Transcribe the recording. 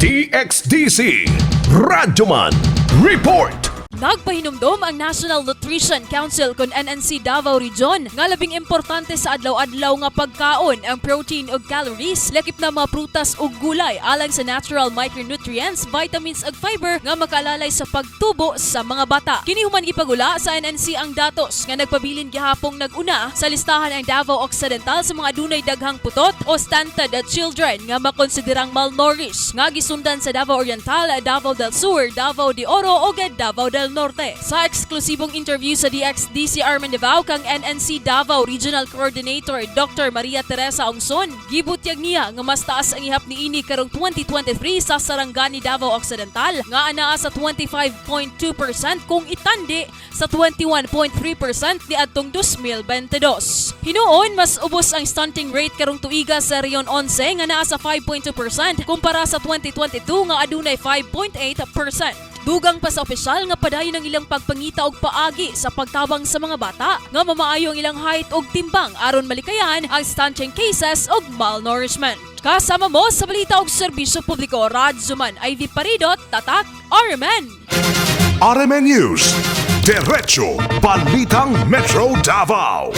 DXDC Radyoman Report. Nagpahinumdom ang National Nutrition Council kon NNC Davao Region nga labing importante sa adlaw-adlaw nga pagkaon ang protein ug calories, lakip na mga prutas ug gulay alang sa natural micronutrients, vitamins ug fiber nga makaalalay sa pagtubo sa mga bata. Kini human gipagula sa NNC ang datos nga nagpabilin gihapong nag-una sa listahan ang Davao Occidental sa mga adunay daghang putot o stunted children nga makonsiderang malnourished, nga gisundan sa Davao Oriental, Davao del Sur, Davao de Oro ug Davao del Norte. Sa eksklusibong interview sa DXDC RMN Davao kang NNC Davao Regional Coordinator Dr. Maria Teresa Ongson, gibutyag niya nga mas taas ang ihap niini karong 2023 sa Sarangani Davao Occidental nga anaa sa 25.2% kung itandi sa 21.3% niadtong 2022. Hinuon, mas ubos ang stunting rate karong tuiga sa Region 11 nga naa sa 5.2% kumpara sa 2022 nga adunay 5.8%. Dugang pa sa opisyal nga padayon ang ilang pagpangita og paagi sa pagtabang sa mga bata nga mamaayo ang ilang height og timbang aron malikayan ang stunting cases ug malnourishment. Kasama mo sa balita og serbisyo publiko, Radyoman Ivy Paridot, Tatak, RMN. RMN News. Diretso Balitang Metro Davao.